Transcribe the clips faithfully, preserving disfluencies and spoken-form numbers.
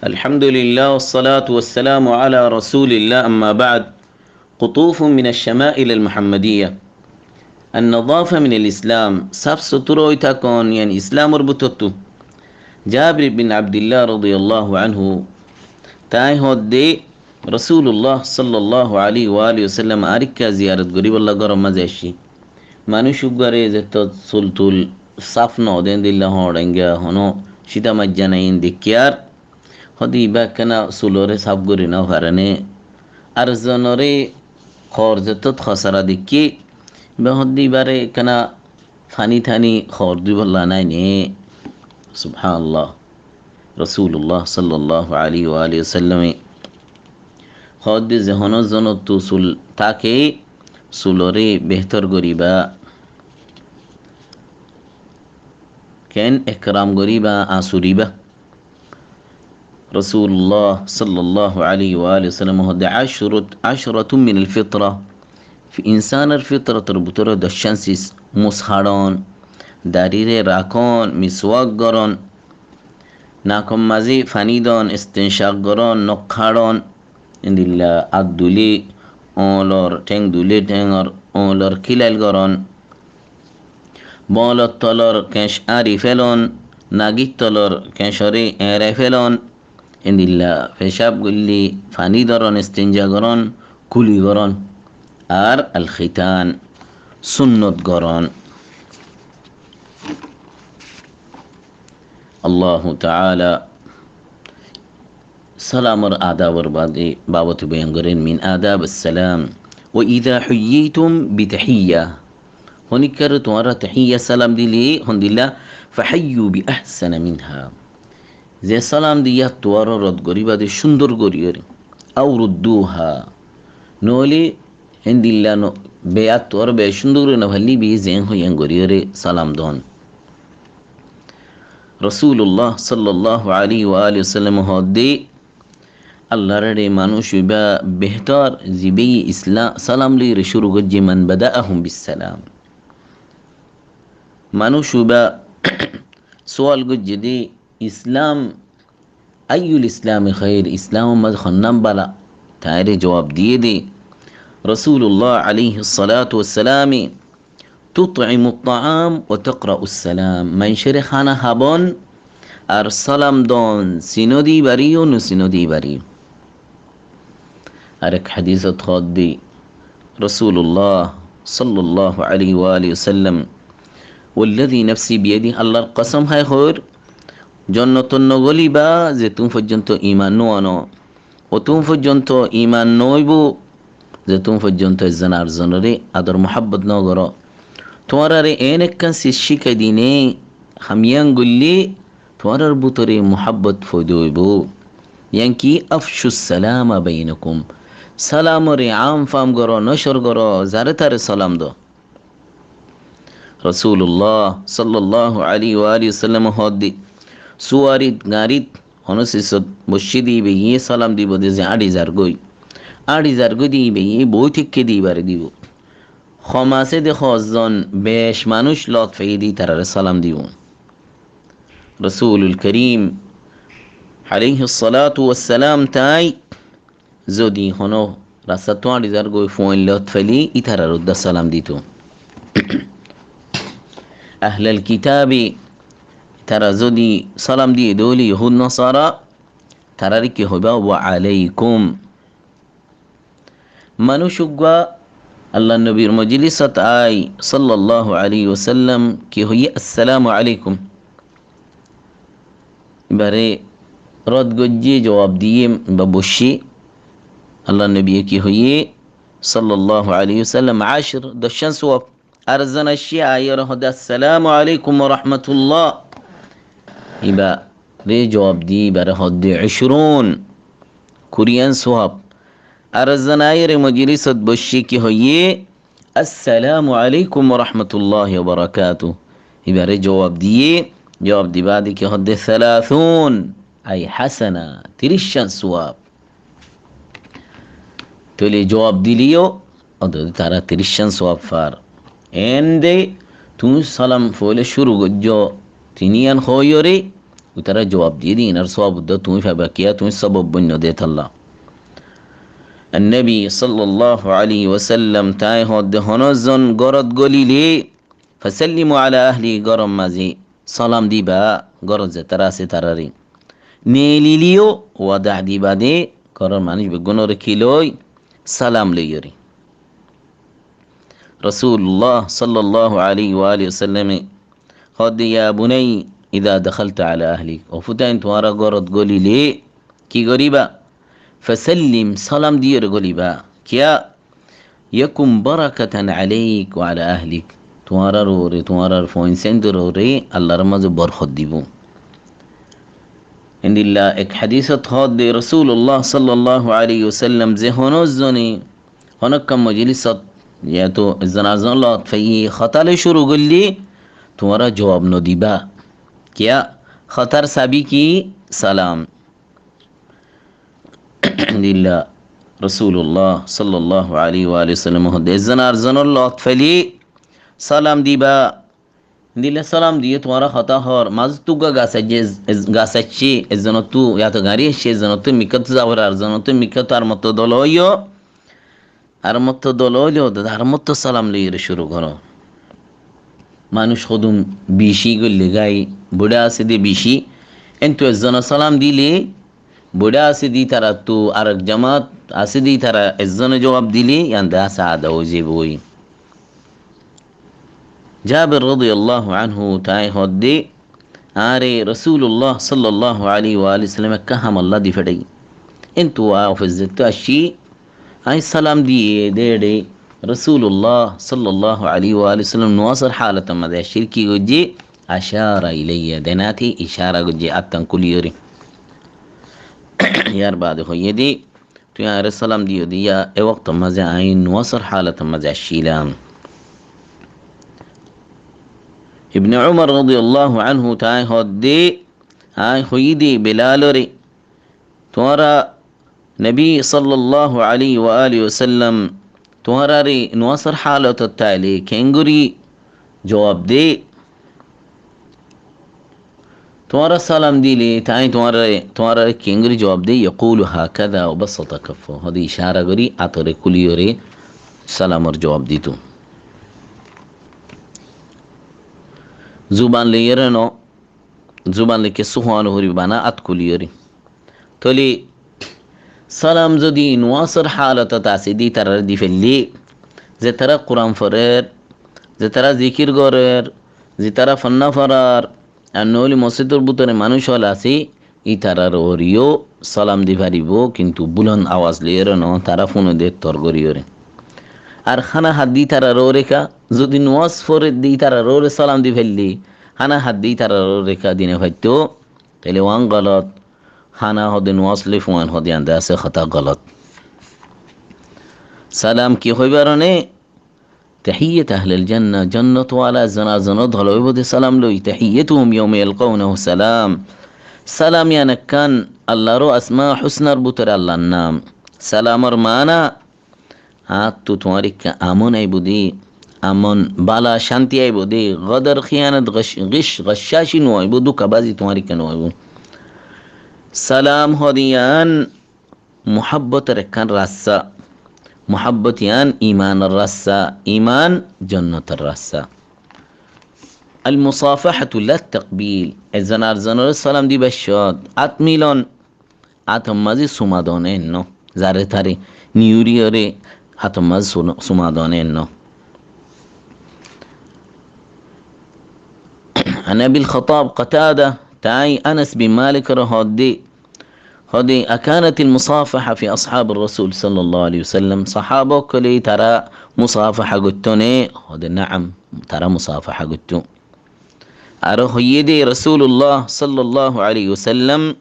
الحمد لله والصلاة والسلام على رسول الله، أما بعد. قطوف من الشمائل المحمدية. النظافة من الإسلام. Sáf sutura ói tákon, yián Islamor bútottu. Jábir bin Abdillah radiyallahu anhu, tái hoódde, Rasulullah sallallahu alaihi wa alihi wasallam arekka ziyarot goríbolla góror mazé aiccí. Manúic uggúare zettót sul tul sáf no de, endilla hoñçainga, honó cíta maijja nái, en deikkíyar hoódde ibá ekkána suloré sáf gorí no fare né. Ar zonoré hoor zettót hosara deikkí, ibá hoódde ibáre ekkána faní taní hoor dibolla nái né. Subhanallah. Rasulullah sallallahu alaihi wa alihi wasallame hoódde ze honó zonottu sul táke, suloré behtor goríba, ken ekram goríba, añsuriba. Rasulullah sallallahu alaihi wa alihi wasallam hoódde, "عشرة، عشرة من الفطرة." Insánor fitrotor bútore doccán sis: mus haçon, daríre rakón, miswak gorón, nakor mazé faní don, istincak gorón, nok haçon, endilla át dulí, oñlor théng dulí, théngor oñlor kílail gorón, boñlor tolor keñc ári felón, nagír tolor keñcoré eñrai felón, endilla fecáb goillé faní dorón, istinja gorón, kuli gorón, ar al-khitán, sunnot gorón. Allahu taala salamor adabor bade, babote boyan goren, "من آداب السلام، وإذا حييتم بتحية." Honíkkare tuáñra tahiyya salam dile, hondilla, "فحيوا بأحسن منها." Ze salam diya tuáñra rod goríba de cúndor goríyore. "أو ردوها." Noóile endilla no, beyat tuáñra be cúndor gorí no faillé bi zeén hoiyé en goríyore salam don. Rasulullah sallallahu alaihi wa alihi wasallam hoódde, Allar áre manúic óiba behtor, zibáye Isla-, salam loiyóre cúru goijjé, "من بدأهم بالسلام." Manúic óiba sual goijjé de, Islam, "أي الإسلام خير؟" Islamor mazé honnán bála? Tañre juab diyé de Rasulullah alaihi salatu wassalame, "تطعم الطعام وتقرأ السلام." Maincóre hána hábon ar salam don, sinó de ibáre yó, no sinó de ibáre yó. Arek hadisot hoódde Rasulullah sallallahu alaihi wa alihi wasallam, "والذي نفسي بيده", Allar kosóm hái hoóir, jonnotot no góliba zetún foijjonto iman no ano. Otún foijjonto iman no óibo zetún foijjonto ezzon ar zonoré ador muhábbot no goró. Tuáñrare eén ekkán sis cíkai di né, ham yián goillé tuáñrar bútore muhábbot foida óibo. Yián ki? "أفشوا السلام بينكم." Salamoré am fam goró, nocór goró, zaré taré salam do. Rasulullah sallallahu alaihi wa alihi wasallam hoódde, suarit, gañrit, honó sisot boiccé de ibáye salam dibo de ze áñçi zargói. Áñçi zargói de ibáye boói táikke de ibáre dibo. Hom asé de hozzon bec manúic lot faiyé de itararé salam dibo. Rasulul Karim alaihi salatu wassalam tái zodi honó rastáttu áñçi zargói fuain lot failé, ítarar uddá salam dito. Ahlal kitabe, ítara zodi salam diyé dóile Yohud Nasara, tarare ki hoiba? "Wa alaikum." Manúic uggúa Allar nobir mojlisot ai, sallallahu alaihi wasallam, ki hoiyé? "Assalamu alaikum." Ibáre rod goijjé, juab diyé, ibá boiccé. Allar nobiye ki hoiyé, sallallahu alaihi wasallam? "Ashir", doccán suab. Ar zon aiccé, aiyóre hoódde, "Assalamu alaikum wa rahmatullah." Ibáre juab diyé, ibáre hoódde, "Ishrun", kuriyán suab. Ar zon aiyóre mojlisot boiccé, ki hoiyé? "Assalamu alaikum wa rahmatullahi wa barakatuh." Ibáre juab diyé, juab di baade ki hoódde? "Thalathun", ai hasana, tiriccán suab. Tóile juab dileyó, ódde tará tiriccán suab far. Ende tuñí salam foóila cúru goijjó, tiníyan hoóiyoré, Ítara juab diyé dé, iínar sóab uddá tuñí faiba, kiyá tuñí sóbob boinno dé tálla. Annabi sallallahu alaihi wasallam tañí hoódde, honó zon górot gólile, fasallimu ala ahli, góror mazé salam diba, górot zetará asé ítararé. Neelile yó wada diba dé, góror manúic beggúnoré ki loi, salam loiyóre. Rasulullah sallallahu alaihi wa alihi wasallame hoódde, ya bunayya, idha dakhalta ala ahlik, ó futáin, tuáñra górot gólile ki goríba? Fasallim, salam diyóre gólíba. Kiyá? Yakun barakatan alaik wa ala ahlik. Tuáñrar uore, tuáñrar fuain sáindor uore Allar mazé borkot dibou. Endilla ek hadisot hoódde Rasulullah sallallahu alaihi wasallam ze honó zone honó ekkán mojlisot, yáto ezzon arzonor lot faiyé hotá loi cúru goillé, tuáñra juab nodibá. Kiyá? Hotár sabi ki? Salam. Endilla Rasulullah sallallahu alaihi wa alihi wasallam hoódde, ezzon arzonor lot failé salam diba. Endilla salam diyé tuáñra hotá hoór, mazóttu uggwá gas aiccé, ez-, ez-, gas aiccé, ezzonottú yáto gañri aiccé, ezzonottú mikkáttu zabar, ar zonottú mikkáttu, ar motto dol óiyo, ar motto dol óile ó, ar motto salam loiyóre cúru goró. Manúic hodún bicí goillé gái, buçá asé dé bicí. Entú ezzone salam dilé, buçá asé dé ítarattú, ar ek jamat asé dé ítara ezzone juab dilé, yían de asé ada ói zaibói. Jabir radiyallahu anhu tañí hoódde, añáre Rasulullah sallallahu alaihi wa alihi wasallam ekká hamolla di feçaiyé. Entú wá ofis zettu aiccí, añí salam diyé dé eçé Rasulullah sallallahu alaihi wa alihi wasallam nuwásor hálotor mazé aiccíl, ki goijjé? Ashara ilayya, dene áte icára goijjé, áttán kúliyóre. Yar baade hoiyé dé, tuñí añáre salam diyó dé, yá, e woktor mazé añí nuwásor hálotor mazé aiccílam. Ibne Umar radiyallahu anhu tañí hoódde, añí hoiyí dé Belaloré, tuáñra Nobi sallallahu alaihi wa alihi wasallam tuáñraré nuwásor hálotot táile keéngorí juab de? Tuáñra salam dile tañí tuáñraré, tuáñraré keéngorí juab de? Yaqulu hakadha wa basata kaffahu. Hoóde icára gorí átoré kúliyóre salamor juab dito. Zuban loiyóre no, zuban loi kessú hoó no foribó, bana át kúliyóre. Tóile salam zodi nuwásor hálotot asé dé ítararé di feillé, zetará Kuran forer, zetará zikir gorer, zetará fonná forar, ar noóile mosjidor bútore manúic ókkol asé, ítarar uore yó salam di faribó, kintu bulond awaz loiyóre no, tará fúne dé tor goríyore. Ar hána hát dé ítarar uore ká, zodi nuwás forer dé ítarar uore salam di feillé, hána hát dé ítarar uore ká di no faittó, tóile uán golot. Hána hoóde nuwás loi, fuain hoóde yían de asé hotá golot. Salam ki hoibar one? Tahiyyatu ahlil jannah, jonnot wala zona zonot hol óibo de salam loi. Tahiyyatuhum yawma yalqawnahu salam. Salam yían ekkán Allar asma husnar bútore Allar nam. Salamor maana añáttu tuáñrikká amon aibó de, amon bála cánti aibó de, godor, híyanot, gic, gic, goccaci no aibó, dúkabazi tuáñrikká no aibó. Salam hoóde yían muhábbotor ekkán rasta. Muhábbot yían imanor rasta, iman jonnotor rasta. Al musafahatu la takbil. Ezzon ar zonoré salam dibar cót át milon, átor mazé suma don enno. Zaré taré niyuriyóre átor mazé su-, suma don enno. An Abil Khattab Qatada, tañí Anas bin Malikre hoóde, hoóde, akanatil musafaha fi ashabi Rasul sallallahu alaihi wasallam, sahaba ókkole tará musafaha goittó né? Hoóde, naam, tará musafaha goittó. Aró hoiyé dé Rasulullah sallallahu alaihi wasallam,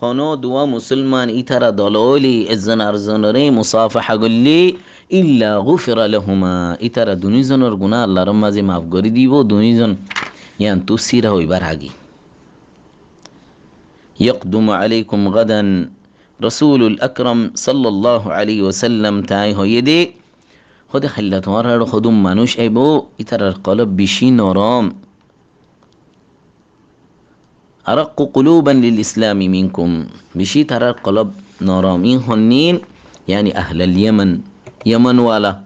honó duwá musolman ítara dol óile ezzon ar zonoré musafaha goillé, illa gufira lahuma, ítara duní zonor guná Allar mazé maf gorí dibó, duní zon yíantu síra óibar age. Yaqdumu alaikum gadan Rasulul Akram sallallahu alaihi wasallam tañí hoiyé dé, hoóde hailla tuáñrar hodún manúic aibó, ítarar kolob bicí norom. أرق قلوبا للإسلام منكم. Beci tarár kolob norom in honnín, yáni ahlal Yaman, Yaman wala,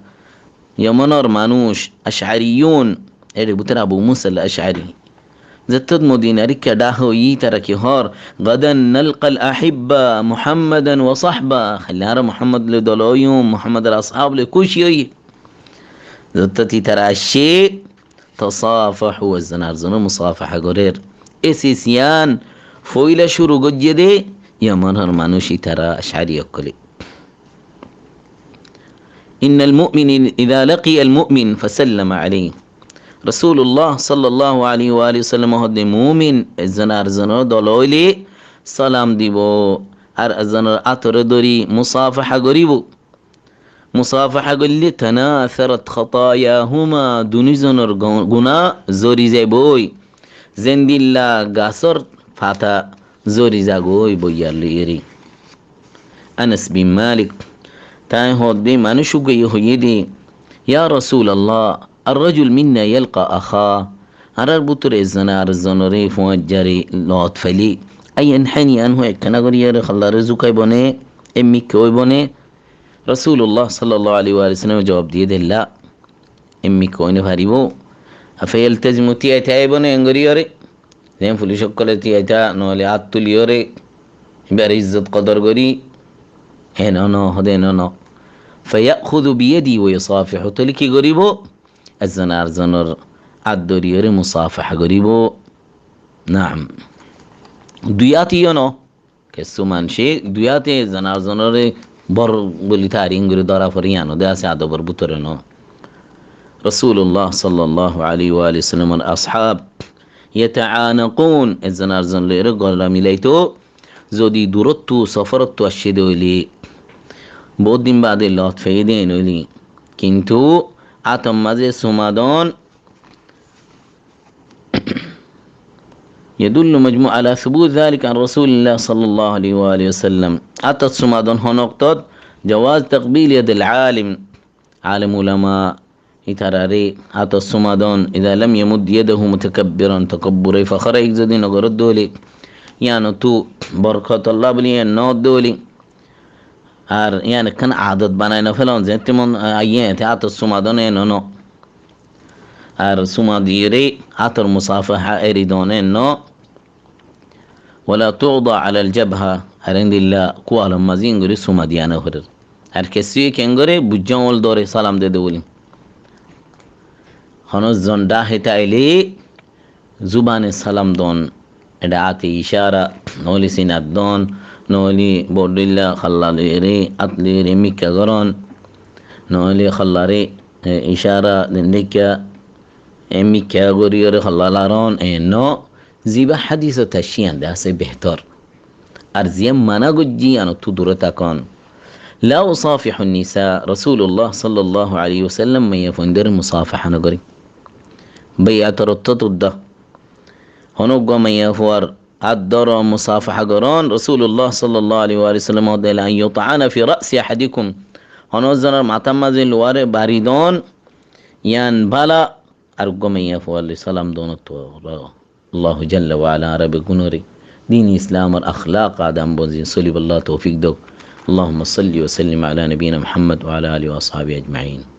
Yamanor manúc, Ash'ariyun, ére bútore Abu Musa al-Ash'ari. Zettót Modinar ikká dháha óiye, tará ki hoór, غدا نلقى الأحبة محمدا وصحبه. Hailla añára Muhammad loi dola óiyum, Muhammador ashab loi kúci óiye. Zettót itará aiccé, تصافحوا, ezzone arzonor musafaha gorér. Ese siyan foila cúru goijjé dé Yamanor manúc itará Ash'ari ókkole. إن المؤمن إذا لقي المؤمن فسلم عليه. Rasulullah sallallahu alaihi wa alihi wasallam hoódde, mumin ezzone arzonor dola óile salam dibo, ar ezzonor átoré dóri musafaha goríbo. Musafaha goillé, تناثرت خطاياهما, duní zonor gu-, guná zori zaiboi. Zendilla gasór fata zori zagói boiyar loiyóre. Anas bin Malik, tañí hoódde, manúc uggúaye hoiyé dé, يا رسول الله، الرجل منا يلقى أخاه. Añárár bútore ezzone arzonore, fuañijjaré lot failé, أينحني عنه, ekkána goríyore hollare zukaibó né, emmikká óibou né? Rasulullah sallallahu alaihi wa sallam e zuab diyé dé, لا, emmikká ói nofaribóu. أفيلتزم, tíai táibou né en goríyore? Zeén fulic ókkole tíai tá, noóile át tuliyóre, ibár izzot kodor gorí, en ó no, hoódde en ó no. فيأخذ بيدي ويصافحه, tóile ki goríbou? Ezzone arzonor át dóriyóre musafaha goríbou. Naam. Dui áte yó no. Kessú maincé dui áte ezzone arzonoré bor buli tarím gorí dóra foré, yián ó de asé adobor bútore no. Rasulullah sallallahu alaihi wa alihi wasallamor ashab, يتعانقون, ezzone arzon loiyóre gola milaito, zodi duróttu, sofórottú aiccé dé óile, bout din bade lot faiyé dé en óile, kintu átor mazé suma don, يدل مجموع على ثبوت ذلك عن رسول الله صلى الله عليه وآله وسلم. Átot suma don hon októt, جواز تقبيل يد العالم. Alem ulama ítararé átot suma don, إذا لم يمد يده متكبرا تكبرا فخرا, hík zodi no goré dé óile, yián ottú borkot olla buli yián no dé óile, ar yián ekkán adot banai no felon, zeéñtte mon aiyé eéñtte átot suma don en ó no. Ar suma diyóre átor musafaha eri don en no. ولا توضع على الجبهة, ar endilla kualor mazé en gorí suma diya no forer. Ar kessú ken goré, bujja oñol dóre salam de dé buli. Honó zon dháhe táile zubane salam don, eçé áte icára, noóile sinat don, noóile bodhilla holla loiyóre, át loiyóre mikká goron, noóile hollaré, e, icára dendekka, e, mikká goríyore holla laron, e, no, zibá hádisot aiccé yián de asé behtor. Ar ziyán mana goijjé yián ottú duré tákon. لا أصافح النساء, Rasulullah sallallahu alaihi wasallam maiyafuaindóre musafaha no goré. Baiyator ottót uddá. Honó uggúa maiyafuar át dóron, musafaha goron, Rasulullah sallallahu alaihi wasallam hoódde, أن يطعن في رأس أحدكم. Honó zonor matár mazé luwáre bari don, yián bála, ar uggúa maiyafuar loi salam don ottú bála. Allahu jalla wa ala añára beggúnoré din Islamor akhlak adab mozin solibolla toufik douk. اللهم صل وسلم على نبينا محمد وعلى آله وأصحابه أجمعين.